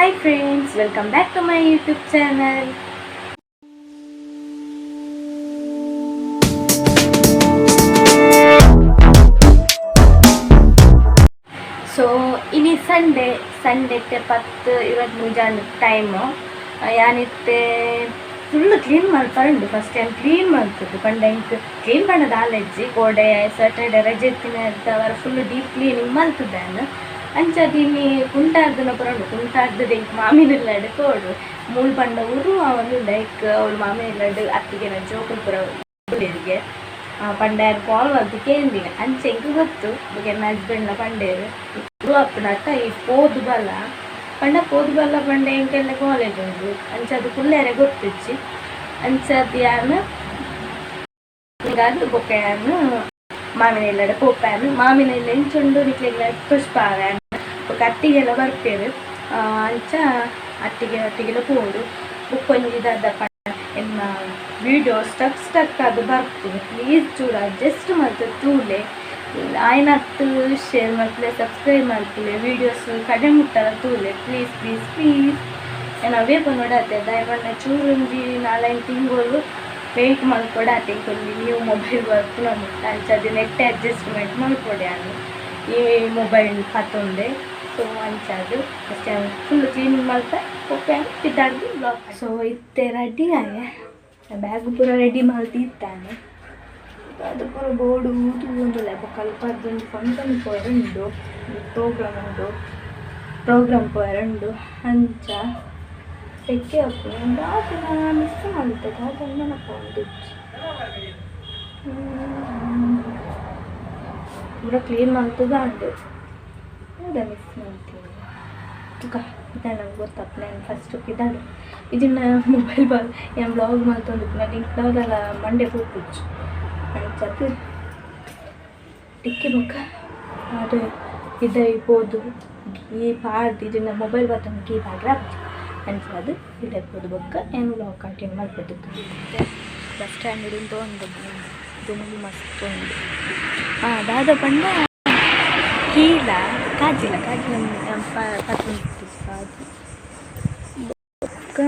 Hi friends, welcome back to my YouTube channel. So ಇನಿ Sunday, Sunday 10:23 time. ಯಾನಿತ್ತೆ full clean ಮಲ್ಪರುಂಡು. First time clean ಮಲ್ತದ್ದು ಪಂಡ ಎಂಕ್ ಕ್ಲೀನ್ ಪಂಡದ ಆಲೆಜ್ಜಿ. ಕೋಡೆ ಸ್ಯಾಟರ್ಡೆ ರಜೆ ಇತ್ತಿನ ಫುಲ್ ಡೀಪ್ ಕ್ಲೀನಿಂಗ್ ಮಲ್ತದ್ದಾನು. ಅಂಚಾದ್ ಇನಿ ಕುಂಟಾರ್ದನ ಪುರ ಉಂಡು. ಕುಂಟಾರ್ದದ ಎಂಕ್ ಮಾಮಿನಿಲ್ಲಡ್ ಪೋಡು. ಮೂಲು ಪಂಡ ಊರು ಅವೊಂದು ಲೈಕ್ ಅವಳು ಮಾಮಿನಿಲ್ಲಡ್ ಅತ್ತಿಗೆನ ಜೋಕುಲು ಪೂರ ಉಲ್ಲೆರ್ಗೆ. ಪಂಡ ಯಾನ್ ಕಾಲ್ ಮಲ್ತ್ ಕೇಂದಿನಿ. ಅಂಚ ಎಂಕ್ ಗೊತ್ತು. ಬೊಕ ಎನ್ನ ಹಸ್ಬೆಂಡ್ಲ ಪಂಡೇರು ಅಪ್ಪುನಟ್ಟ ಈ ಪೋದು ಬಲ ಪಂಡ. ಪೋದು ಬಲ್ಲ ಪಂಡ ಎಂಕೆಲ್ಲ ಕಾಲೇಜ್ ಉಂಡು. ಅಂಚಾದ್ ಕುಲ್ಲೆರೆ ಗೊತ್ತಿಜ್ಜಿ. ಅಂಚಾದ್ ಯಾನ್ ಬೊಕ ಯಾನ್ ಮಾಮಿನ ಇಲ್ಲಡೆ ಪೋಪೆನ್. ಮಾಮಿನ ಇಲ್ಲ ಎಂಚುಂಡು ನಿಕ್ಲೆಗ್ಲ ತೋಜ್ಪಾವೆ. ಬೊಕ ಅತ್ತಿಗೆಲ ಬರ್ಪೆರ್. ಅಂಚ ಅತ್ತಿಗೆ ಒಟ್ಟಿಗೆಲ ಪೋಡು. ಬೊಕ್ಕೊಂಜಿ ದಾದ ಪಂಡ, ಎನ್ನ ವಿಡಿಯೋ ಸ್ಟಕ್ ಸ್ಟಕ್ ಆದ್ ಬರ್ಪುಂಡು. ಪ್ಲೀಸ್ ಚೂರು ಅಡ್ಜಸ್ಟ್ ಮಲ್ತ್ ತೂಲೆ. ಆಯ್ನತ್ ಶೇರ್ ಮಲ್ಪುಲೆ, ಸಬ್ಸ್ಕ್ರೈಬ್ ಮಲ್ಪುಲೆ, ವೀಡಿಯೋಸ್ ಕಡೆ ಮುಟ್ಟಲ ತೂಲೆ. ಪ್ಲೀಸ್ ಪ್ಲೀಸ್ ಪ್ಲೀಸ್, ಯಾನ್ ಅವೇ ಪನೊಡಾತೆ. ದಾಯೆ ಪಂಡ ಚೂರೊಂಜಿ ನಾಲೈನ್ ತಿಂಗೊಲು ವೆಯ್ಟ್ ಮಲ್ಪೊಡಾತೆ ಎಂಕೊಂಜಿ ನ್ಯೂ ಮೊಬೈಲ್ ಬರ್ಪುನ ಮುಟ್ಟ. ಅಂಚಾದ್ ನೆಟ್ ಅಡ್ಜಸ್ಟ್ಮೆಂಟ್ ಮಲ್ಪೊಡು ಯಾನ್ ಈ ಮೊಬೈಲ್ ಪತೊಂದೆ. ಸೊ ಅಂಚಾದ್ ಫಸ್ಟ್ ಯಾನ್ ಫುಲ್ ಕ್ಲೀನಿಂಗ್ ಮಲ್ಪೆ ಬೊಕ್ಕ ಯಾನ್ ಪಿದಾಡ್ದ್ ವ್ಲಾಗ್. ಸೊ ಇತ್ತೆ ರೆಡಿ ಆಯೆ. ಬ್ಯಾಗ್ ಪೂರ ರೆಡಿ ಮಲ್ತಿತ್ತಾನೆ. ಅದು ಪೂರ ಬೋರ್ಡು ತೂವೊಂದುಲ್ಲೆ. ಬೊಕ್ಕ ಅಲ್ಪರ್ದ್ ಒಂಜಿ ಫಂಕ್ಷನ್ ಪೋಯೆರೆ ಉಂಡು, ಪ್ರೋಗ್ರಾಮ್ ಉಂಡು, ಪ್ರೋಗ್ರಾಮ್ ಪೋಯೆರೆ ಉಂಡು. ಅಂಚ ಸೆಕೆ ಆಪುಂಡು. ದಾದ ಮಿಸ್ ಮಲ್ತೆ, ದಾದ ನೆನಪಾವೊಂದಿಜ್ಜಿ. ಪೂರ ಕ್ಲೀನ್ ಮಲ್ತುದಾಂಡ್. ದಾದ ಮಿಸ್ ಮಲ್ತೀನಿ ತುಕ ಇದ ನಂಗೆ ಗೊತ್ತಾಪುನ. ಫಸ್ಟ್ ಪಿದಾಡು. ಇದನ್ನ ಮೊಬೈಲ್ ಬಾಲ್ ಯಾನ್ ವ್ಲಾಗ್ ಮಲ್ತೊಂದಿಪ್ಪುನ ಎಂಕ್ ದಾದಲ ಮಂಡೆ ಪೋಪುಜಿ. ಅಂಚಾದ್ ಟಿಕ್ಕಿ ಬೊಕ್ಕ ಅದು ಪಿದಯಿ ಪೋದು ಗೀ ಪಾಡ್ದು ಇದನ್ನ ಮೊಬೈಲ್ ಬತ್ತೊಂದು ಗೀ ಪಾಡ್ರೆ ಆಪುಜಿ. ಅಂಚಾದ್ ಪಿದಯಿ ಪೋದು ಬೊಕ್ಕ ಯಾನ್ ವ್ಲಾಗ್ ಕಂಟಿನ್ಯೂ ಮಲ್ಪೆದ. ಬಸ್ ಸ್ಟ್ಯಾಂಡ್ ಉಂತೊಂದು ದುಂಬು ಮಸ್ತ್ ಉಂಡು. ದಾದ ಪಂಡ ಕೀಲ ಕಾಜಿಲ ಕಾಜಿಲ ಪತ್ತೊಂದು ಕಾಜಿ ಬೊಕ್ಕ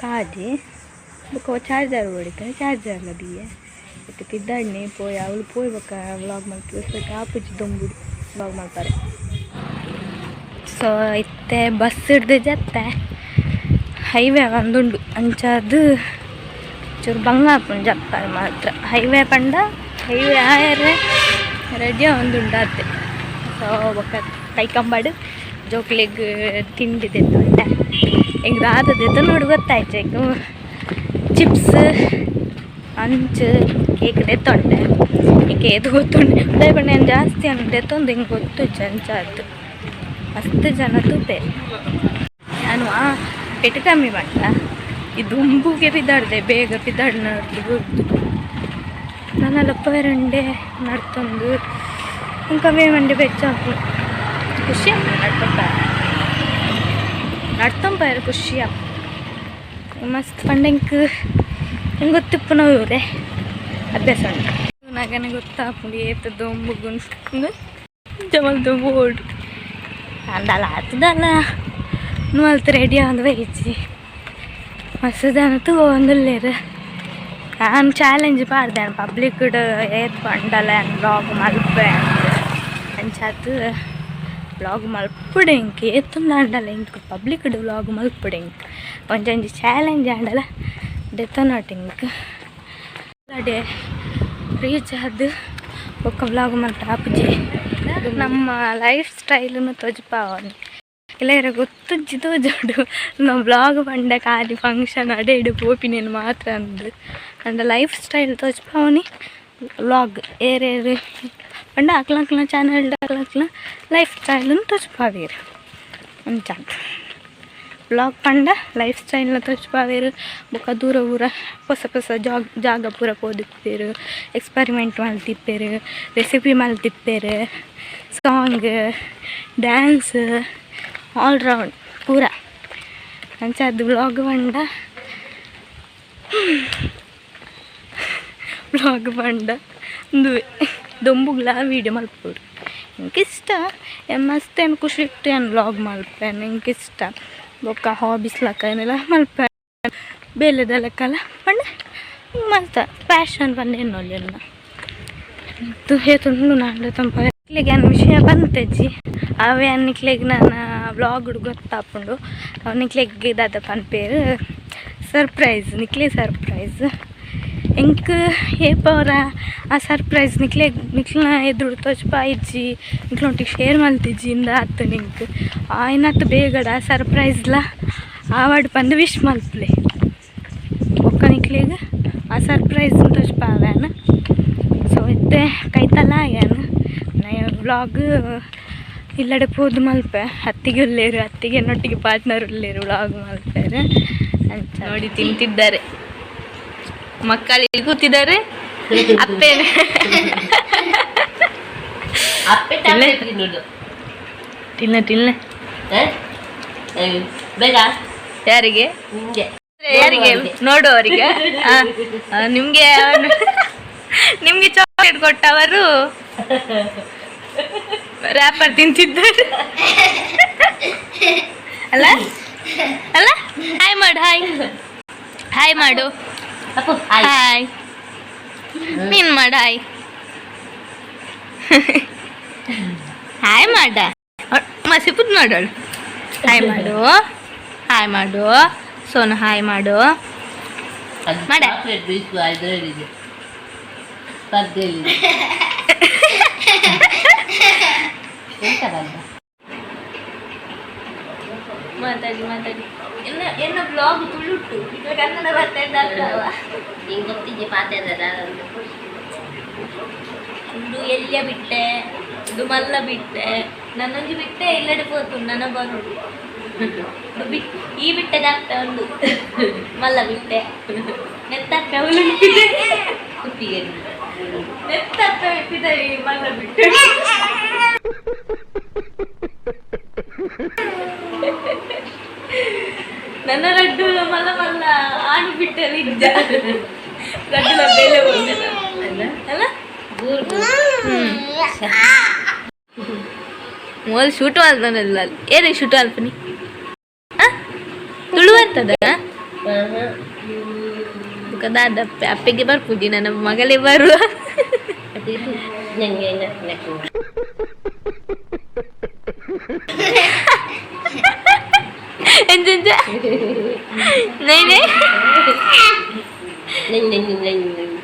ಕಾಜಿ ಬೊಕ್ಕ ಚಾರ್ಜರ್ ಬೋಡಿತ್ತೆ, ಚಾರ್ಜರ್ಲ ದೀಯೆ. ಇತ್ತೆ ಪಿದಾಡ್ನೆ ಪೋಯಿ. ಅವಳು ಪೋಯಿ ಬೊಕ್ಕ ವ್ಲಾಗ್ ಮಲ್ಪು ಆಪುಜಿ ದೊಂಬುಡು ವ್ಲಾಗ್ ಮಲ್ಪರೆ. ಸೊ ಇತ್ತೆ ಬಸ್ ಹಿಡ್ದು ಜತ್ತೆ. ಹೈವೇ ಒಂದುಂಡು. ಅಂಚಾದ್ ಚೂರು ಬಂಗ ಆಪುಂಡು ಜಪ್ಪರೆ ಮಾತ್ರ. ಹೈವೇ ಪಂಡ ಹೈವೇ ಆಯರೆ ರೆಡಿ ಆವೊಂದುಂಡು ಆತೆ. ಸೊ ಬೊಕ್ಕ ಕೈಕಂಬಾಡು ಜೋಕ್ಲೆಗ್ ತಿಂಡಿ ದೆತ್ತೊಂಡೆ. ಎಂಕ್ ದಾದ ದೆತ್ತೊನೊಡು ಗೊತ್ತಾಯ್ತು. ಎಂಕ್ ಚಿಪ್ಸ್ ಅಂಚ ಕೇಕ್ ದೆತ್ತೊಂಡೆ. ಎಂಕ್ ಏತ್ ಗೊತ್ತುಂಡು. ದಾಯೆ ಪಂಡ ಯಾನ್ ಜಾಸ್ತಿ ಅನ್ ದೆತ್ತೊಂದು ಎಂಕ್ ಗೊತ್ತುಜ್ಜಿ. ಅಂಚಾದ್ ಮಸ್ತ್ ಜನ ತೂಪೆರ್. ಯಾನು ಆ ಪೆಟ್ಟು ಕಮ್ಮಿ ಪಂಡ ಈ ದುಂಬುಗೆ ಪಿದಾಡ್ದೆ. ಬೇಗ ಪಿದಾಡ್ ನಡ್ದು ಬುಡ್ದು ನನಲ ಪೋಯೆರುಂಡೆ ನಡ್ತೊಂದು. ಎಂಕ್ ಅವೇ ಮಂಡೆ ಬೆಚ್ಚ ಆಪುಂಡು. ಖುಷಿ ಆಪುಂಡು ನಡ್ತೊಂದು ನಡ್ತೊಂದು ಪೋಯೆರೆ ಖುಷಿ ಆಪುಂಡು ಮಸ್ತ್. ಪಂಡ ಎಂಕ್ ಎಂಕ್ ಗೊತ್ತಿಪ್ಪುನವು ಇವ್ರೆ ಅಭ್ಯಾಸ ಉಂಟು. ನಗನೆ ಗೊತ್ತಾಪುಂಡು ಏತ್ ದೊಂಬುಗು ಜಮಲ್ದು ಬೋಡು ಅಂದಲ ಆತದಲ್ಲ. ಮಲ್ತ್ ರೆಡಿ ಆವೊಂದು ಬೈಜಿ. ಮಸ್ತ್ ಜನ ತೂವೊಂದುಲ್ಲೆರ್. ಯಾನ್ ಚಾಲೆಂಜ್ ಪಾಡ್ದೆ, ಪಬ್ಲಿಕ್ ಏತ್ ಪಂಡಲ ಯಾನ್ ವ್ಲಾಗ್ ಮಲ್ಪೆ ಅಂಚಾತ್. ವ್ಲಾಗ್ ಮಲ್ಪುಡೆ ಎಂಕ್ ಏತೊಂದು ಆಂಡಲ ಎಂಕ್ ಪಬ್ಲಿಕ್ ವ್ಲಾಗ್ ಮಲ್ಪುಡೆ ಎಂಕ್ ಒಂಜೊಂಜಿ ಚಾಲೆಂಜ್ ಆಂಡಲ ದೆತ್ತೊನೊಡು ಎಂಕ್. ಅಡೆ ರೀಚ್ ಆದ್ ಬೊಕ್ಕ ವ್ಲಾಗ್ ಮಲ್ಪರೆ ಆಪುಜಿ. ನಮ್ಮ ಲೈಫ್ ಸ್ಟೈಲ್ನು ತೋಜಿಪಾವೊಂದು ಇಲ್ಲ ಗೊತ್ತುಜ್ಜಿ ತೋಜೋಡು. ನಮ್ಮ ವ್ಲಾಗ್ ಪಂಡ ಖಾಲಿ ಫಂಕ್ಷನ್ ಅಡೆ ಇಡೆ ಪೋಪಿನೇನು ಮಾತ್ರ ಅಂದ್. ಅಂಡ ಲೈಫ್ ಸ್ಟೈಲ್ ತೋಜಿಪಾವನಿ ವ್ಲಾಗ್. ಏರೇರು ಪಂಡ ಅಕ್ಲ ಅಕ್ಲ ಚಾನಲ್ ಅಕ್ಲ ಅಕ್ಲ ಲೈಫ್ ಸ್ಟೈಲ್ನು ತೋಜಿಪಾವೇರು. ಅಂಚ ವ್ಲಾಗ್ ಪಂಡ ಲೈಫ್ ಸ್ಟೈಲ್ನ ತೋಜಿಪಾವೇರು. ಬೊಕ್ಕ ದೂರ ಊರ ಪೊಸ ಪೊಸ ಜಾಗ ಜಾಗ ಪೂರ ಪೋದಿಪ್ಪೆರ್, ಎಕ್ಸ್ಪರಿಮೆಂಟ್ ಮಲ್ತಿಪ್ಪೆರ್, ರೆಸಿಪಿ ಮಲ್ತಿಪ್ಪೆರ್, ಸಾಂಗ್, ಡ್ಯಾನ್ಸ್, ಆಲ್ ರೌಂಡ್ ಪೂರ. ಅಂಚಾದ್ ವ್ಲಾಗ್ ಪಂಡ ಉಂದುವೆ. ದೊಂಬುಗ್ಲ ವೀಡಿಯೋ ಮಲ್ಪೊಡು. ಇಂಕ್ ಇಷ್ಟ ಮಸ್ತ್ ಏನು ಖುಷಿ ಇಟ್ಟು ಏನು ವ್ಲಾಗ್ ಮಲ್ಪೇನು ಇಂಕ್ ಇಷ್ಟ. ಬೊಕ್ಕ ಹಾಬೀಸ್ ಲಕ್ಕ ಏನೆಲ್ಲ ಮಲ್ಪೆ ಬೇಲೆದ ಲೆಕ್ಕಲ್ಲ ಪಂಡ ಮಲ್ತ ಪ್ಯಾಷನ್ ಪಂಡ ಎನ್ನೊಲ್ಲೆಲ್ಲ ಏತುಂಡು ನಾಂಡ ತಂಪ ನಿಕ್ಲೆಗ್ ಯಾನ್ ವಿಷಯ ಪಂತೆಜ್ಜಿ ಅವೇ ನಿಕ್ಲೆಗ್ ನನ್ನ ವ್ಲಾಗ್ ಗೊತ್ತಾಪುಂಡು. ಅವು ನಿಕ್ಲೆಗ್ ದಾದ ಪನ್ಪೇರು ಸರ್ಪ್ರೈಸ್, ನಿಕ್ಲೆ ಸರ್ಪ್ರೈಸ್. ಎಂಕ್ ಏಪವರ ಆ ಸರ್ಪ್ರೈಸ್ ನಿಕ್ಲೆಗ್ ನಿಕ್ಲ್ನ ಎದುರು ತೋಜ್ಪಾಯಿಜ್ಜಿ, ನಿಕ್ಲೊಟ್ಟಿಗೆ ಶೇರ್ ಮಲ್ತಿಜ್ಜಿ ಇಂದ ಆತು. ನಿಂಕ್ ಆಯ್ನತ್ ಬೇಗಡ ಸರ್ಪ್ರೈಸ್ಲ ಆವಡ್ ಪಂದ್ ವಿಶ್ ಮಲ್ಪುಲೆ. ಬೊಕ್ಕ ನಿಕ್ಲೆಗ್ ಆ ಸರ್ಪ್ರೈಸ್ ತೋಜ್ಪಾವ್ಯಾನ. ಸೊ ಇತ್ತೆ ಕೈತಲ್ಲ ಯಾನ್ ವ್ಲಾಗ್ ಇಲ್ಲಡೆ ಪೋದು ಮಲ್ಪೆ. ಅತ್ತಿಗೆ ಉಲ್ಲೇರು, ಅತ್ತಿಗೆ ನೊಟ್ಟಿಗೆ ಪಾರ್ಟ್ನರ್ ಉಲ್ಲೇರು ವ್ಲಾಗ್ ಮಲ್ಪೆರೆ ಅಂಚ. ನೋಡಿ, ತಿಂತಿದ್ದಾರೆ ಮಕ್ಕಳು. ಇಲ್ಲಿ ಕೂತಿದ್ದಾರೆ ಅಪ್ಪೆ. ಅಪ್ಪೆ ಟಾಬ್ಲೆಟ್ ತಿನ್ನೋದು. ತಿನ್ನ ತಿನ್ನ. ಹ? ಬೇಗ. ಯಾರಿಗೆ? ನಿಂಗೆ. ಯಾರಿಗೆ? ನೋಡುವವರಿಗೆ. ನಿಮ್ಗೆ ನಿಮ್ಗೆ ಚಾಕ್ಲೇಟ್ ಕೊಟ್ಟವರು ರ್ಯಾಪರ್ ತಿಂತಿದ್ದಾರೆ ಅಲ್ಲ? ಅಲ್ಲ, ಹಾಯ್ ಮಾಡು, ಹಾಯ್ ಹಾಯ್ ಮಾಡು. ಅಪ್ಪು, ಹಾಯ್. ಹಾಯ್. ನೀನ್ ಮಾಡು, ಹಾಯ್ ಹಾಯ್ ಮಾಡ. ಮಸಿಪುದ್ ಮಾಡೋಳು. ಹಾಯ್ ಮಾಡು, ಹಾಯ್ ಮಾಡು ಸೋನು, ಹಾಯ್ ಮಾಡು. ಅದು ಮಾಡ. ಚಾಕ್ಲೇಟ್ ಬೇಕು, ಇದರಲ್ಲಿದೆ, ಸ್ಪರ್ಧೆಯಲ್ಲಿದೆ. ಎಂತ ಬಂದ? ಮಾತಾಡಿ ಮಾತಾಡಿ. ಎನ್ನ ಎನ್ನ ಬ್ಲಾಗ್ ತುಳುಟು, ಈಗ ಕನ್ನಡ ಬರ್ತಾ ಇದ್ದಲ್ಲ. ನಿಂಗೆ ಗೊತ್ತಿದ್ದೆ ಪಾತ್ರೆ. ಉಂಡು ಎಲ್ಲಿಯ ಬಿಟ್ಟೆ, ಉಂಡು ಮಲ್ಲ ಬಿಟ್ಟೆ, ನನ್ನೊಂಜಿ ಬಿಟ್ಟೆ ಇಲ್ಲಡೆ ಪೋತು ನನ್ನ ಬರುಡು. ಉಂಡು ಈ ಬಿಟ್ಟೆ ಆಗ್ತಾ ಉಂಡು ಮಲ್ಲ ಬಿಟ್ಟೆ ನೆತ್ತಪ್ಪೆ ಅವಳು. ಕುತ್ತಿಗೆ. ನೆತ್ತಪ್ಪೆ ಬಿಟ್ಟಿದೆ ಈ ಮಲ್ಲ ಬಿಟ್ಟೆ. ನನ್ನ ಲಡ್ಡು ಮಲ್ಲ ಮಲ್ಲ ಆಣು ಬಿಟ್ಟೆ ಇದ್ದ ಲಡ್ಡುಲ ಬೇಲೆ ಹೋಗ್ತದೆ ಅಲ್ಲ. ಮೊದಲು ಶೂಟ್ ಆಲ್ಪನಲ್ಲ, ಏನೇ ಶೂಟ್ ಆಲ್ಪನಿ ತುಳು ಬರ್ತದ. ದಾದ ಅಪ್ಪೆ ಅಪ್ಪೆಗೆ ಬರ್ಪುಜಿ, ನನ್ನ ಮಗಳೇ ಬರುವ. ನಂಗೆ ನೆಕ್ಕು. ಎಂತ ಎಂತ? ನೈನೆ. ನಂಗೆ ನಂಗೆ ನಂಗೆ ನಂಗೆ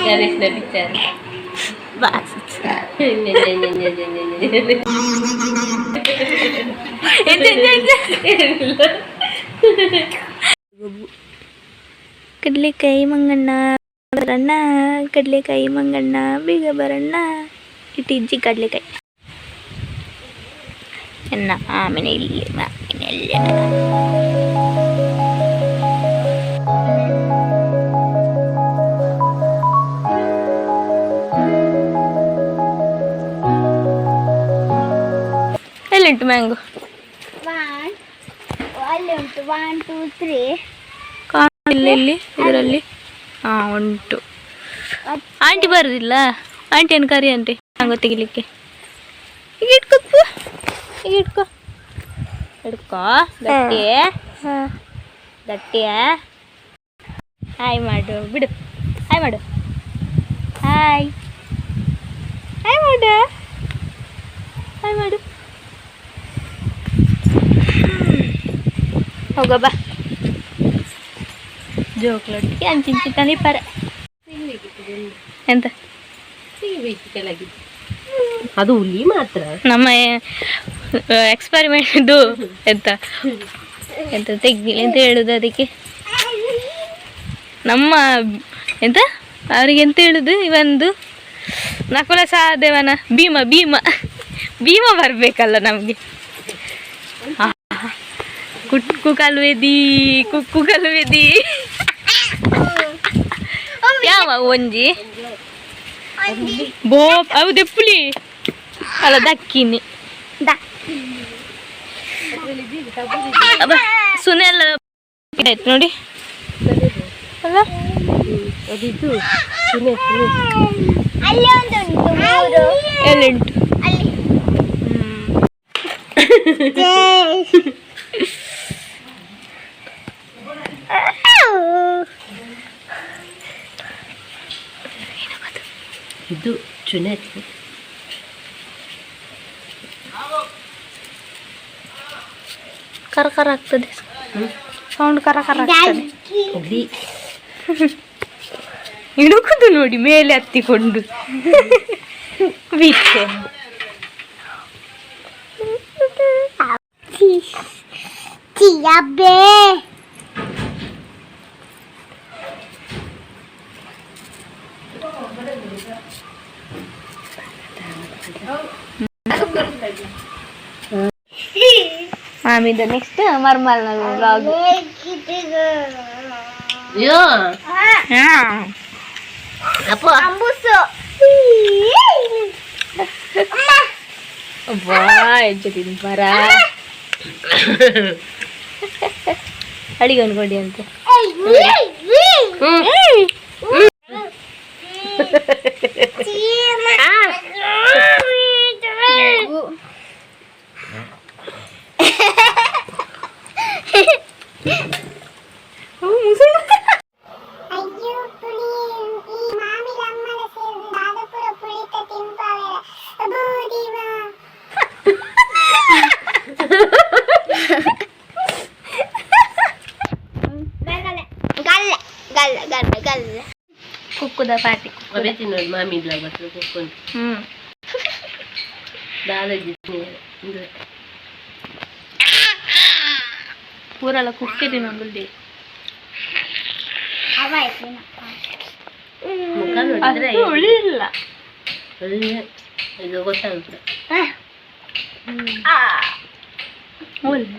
ಗಣೇಶನ ಪಿಕ್ಚರ್. ಬಾಸ್. ನಂಗೆ ನಂಗೆ ನಂಗೆ ನಂಗೆ. ಎಂತ ಎಂತ ಎಂತ? ಕಡಲೆಕಾಯಿ ಮಂಗಣ್ಣ ಬರಣ್ಣ, ಕಡಲೆಕಾಯಿ ಮಂಗಣ್ಣ ಬೇಗ ಬರಣ್ಣ. ಇಟ್ಟಿಜ್ಜಿ ಕಡಲೆಕಾಯಿ ಎನ್ನ ಆಮೇಲೆ ಇಲ್ಲಿ ಮಾಮಿನ ಇಲ್ಲಿ. ಎಲ್ಲಿಂಟು ಮ್ಯಾಂಗೋ? ಒನ್ ಅಲ್ಲಿ ಉಂಟು, ಒನ್ ಟೂ ತ್ರೀ. ಕಾಣಿಲ್ಲ ಇಲ್ಲಿ ಇದರಲ್ಲಿ. ಹಾ, ಉಂಟು. ಆಂಟಿ ಬರುದಿಲ್ಲ? ಆಂಟಿಯನ್ನು ಕರಿ, ಆಂಟಿ ಮ್ಯಾಂಗೋ ತೆಗಿಲಿಕ್ಕೆ. ಈಗ ಇಟ್ಕೋ, ಈಗ ಇಟ್ಕೋ, ಹಿಡ್ಕೋ ಗಟ್ಟಿ ಗಟ್ಟಿಯ. ಹಾಯ್ ಮಾಡು, ಬಿಡು, ಹಾಯ್ ಮಾಡು, ಹಾಯ್ ಹಾಯ್ ಮಾಡು, ಹಾಯ್ ಮಾಡು. ಹೋಗೋ ಬಾ. ಜೋಕ್ಲೊಟ್ಟಿಗೆ ಅಂಚಿಂಚಿ ಪರ ಎಂತ? ಕೆಳಗೆ ಅದು ಹುಲಿ ಮಾತ್ರ. ನಮ್ಮ ಎಕ್ಸ್ಪರಿಮೆಂಟ್ ಇದು. ಎಂತ ಎಂತ ತೆಗ್ದಿ ಎಂತ ಹೇಳುದು ಅದಕ್ಕೆ? ನಮ್ಮ ಎಂತ ಅವರಿಗೆ ಎಂತ ಹೇಳುದು? ಇವಂದು ನಕುಲ ಸಹದೇವನ ಭೀಮ ಭೀಮ ಭೀಮ ಬರಬೇಕಲ್ಲ ನಮಗೆ. ಕುಕ್ಕು ಕಲುವೆದಿ, ಕುಕ್ಕು ಕಲುವೆದಿ. ಯಾವ ಒಂಜಿ ಬೋ ಅವು ದೆಪ್ಪುಲಿ ಅಲ್ಲ, ದಕ್ಕಿನಿ. ಅಬ್ಬ, ಸುನೆ ಎಲ್ಲ ಆಯ್ತು ನೋಡಿ ಅಲ್ಲ. ಅದಿದ್ದು ಸುನೆ ಸುನೆ. ಅಲ್ಲಿ ಒಂದು ಉಂಟು ಮೂರು. ಎಲ್ಲುಂಟು? ಅಲ್ಲಿ. ಇದು ಚುನೆತ್. ಕರ ಕರ ಆಗ್ತದೆ ಸೌಂಡ್, ಕರ ಕರ ಆಗ್ತದೆ. ಇಲ್ಲಿ. ಇಣುಕುದು ನೋಡಿ, ಮೇಲೆ ಹತ್ತಿಕೊಂಡು ಬಿಟ್ಟೆ. ಚಿಯಬ್ಬೆ. ಆಮೇಲೆ ನೆಕ್ಸ್ಟ್ ಮರ್ಮಲ್ ವ್ಲಾಗ್. ಅಯ್ಯೋ. ಅಪ್ಪ. ಅಂಬುಸು. ವಾ, ಹೆಜ್ಜೆ ಬರ ಅಡಿಗೆ ಅನ್ಕೊಡಿ ಅಂತ. ಅಯ್ಯೋ ಪುಳಿ, ಈ ಮಾಮಿಲ ಅಮ್ಮನ ಸೇರಿದ ದಾದಪುರ ಪುಳಿತ ತಿನ್ಪಾವೆರ ಬೂದಿವಾ. ಗಲ್ಲ ಗಲ್ಲ ಗಲ್ಲ ಗಲ್ಲ. ಕುಕ್ಕುದ ಪಾಟಿ. ಅವೇ ತಿನ್ನೋದು ಮಾಮಿ ಇಲ್ಲ ಬರ್ತದೆ ಕುಕ್ಕೊಂಡು. ದಾದ ಅಂದ್ರೆ. ಪೂರಲ್ಲ ಕುಕ್ಕೆ ತಿನ್ನೊಂದು. ಅವ ಆಯ್ತು. ಮುಖ ನೋಡಿದ್ರೆ ಅಷ್ಟು ಉಳಿಲ್ಲ. ಒಳ್ಳೆ ಇದು ಗೊತ್ತಾಗುತ್ತೆ. ಒಳ್ಳೆ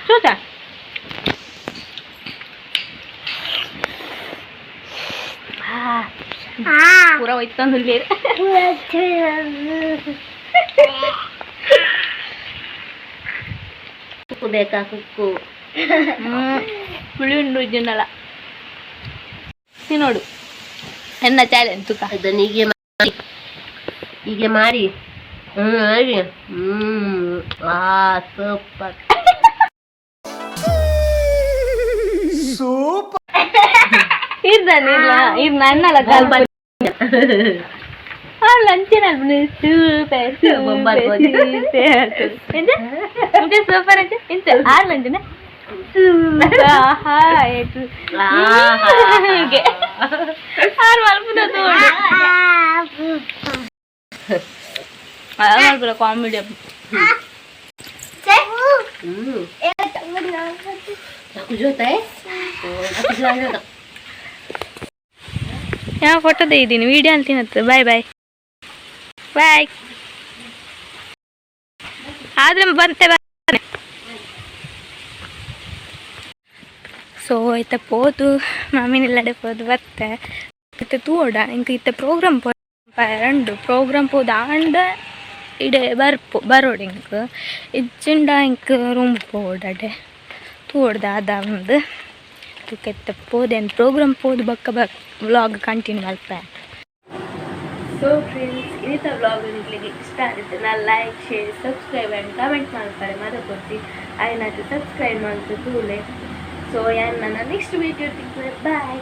ಚೂತ. ಪೂರ ಹೋಯ್ತಂದು. ಕುಕ್ಕು ಬೇಕಾ ಕುಕ್ಕು? ಹುಳಿ ಉಂಡು ಜಿನ್ನಲ್ಲ ತಿನ್ನೋಡು ಎನ್ನ ಚಾಲೆಂಜ್ ತುಕ. ಅದನ್ನು ಹೀಗೆ ಮಾಡಿ, ಹೀಗೆ ಮಾಡಿ, ಮಾಡಿ. ಆ ಸೂಪರ್. ಇರ್ದಾನೆ ಇಲ್ಲ ಇರ್ ನನ್ನಲ್ಲ ಕಾಲ್ ಲಂಚಿನ ಸೂಪರ್. ಬೊಂಬಾಟ್ ಬೋಜಿ. ಸೂಪರ್ ಸೂಪರ್ ಅಂತ ಇಂತ ಆರು ಲಂಚಿನ ಸೂಪರ್ ಆಹಾ ಆಯ್ತು. ಹೀಗೆ ಆರು ಮಲ್ಪುನ ತೋಡು ಮಲ್ಪುನ ಕಾಮಿಡಿ. aku ಜೊತೆ aku ಜೊತೆ. ಯಾವ ಫೋಟೋ ಇದ್ದೀನಿ ವಿಡಿಯೋ ಅಂತೀನತ್ತು. Bye bye bye. ಆದ್ರೆ ಬಂತೆ. ಸೊ ಇತ್ತ ಪೋದು ಮಾಮಿನೆಲ್ಲಡೆ ಪೋದು ಬತ್ತೆ. ಇತ್ತೆ ತೂಡ ಇಂಕ ಇತ್ತೆ ಪ್ರೋಗ್ರಾಮ್ ಪೋ ರಂಡು ಪ್ರೋಗ್ರಾಮ್ ಪೋದು ಆಂಡ ಇಡೆ ಬರ್ಪು ಬರೋಡು. ಇಂಕ್ ಇಜ್ಜಿಂಡ ಇಂಕ್ ರೂಮ್ ಪೋಡಡೆ ತೂಡ್ದ ಅದ ಒಂದು ತುಕ. ಇತ್ತೆ ಪೋದೇನು ಪ್ರೋಗ್ರಾಮ್ ಪೋದು ಬಕ್ಕ ಬ ವ್ಲಾಗ್ ಕಂಟಿನ್ಯೂ ಮಲ್ಪ. ಸೊ ಫ್ರೆಂಡ್ಸ್, ಇನ್ನಿತ ವ್ಲಾಗ್ ನಿಮಗೆ ಇಷ್ಟ ಆಗುತ್ತೆ ನಾ like, share, subscribe and comment ಮಾಡ್ತಾರೆ ಮದಕೊಡ್ತಿ ಆಯ್ನಾಟ ಸಬ್ಸ್ಕ್ರೈಬ್ ಮಾಡ್ತು ತೂಲೆ. ಸೊ ಯಾನ್ ನನ್ನ ನೆಕ್ಸ್ಟ್ ವೀಡಿಯೋ ಬಾಯ್.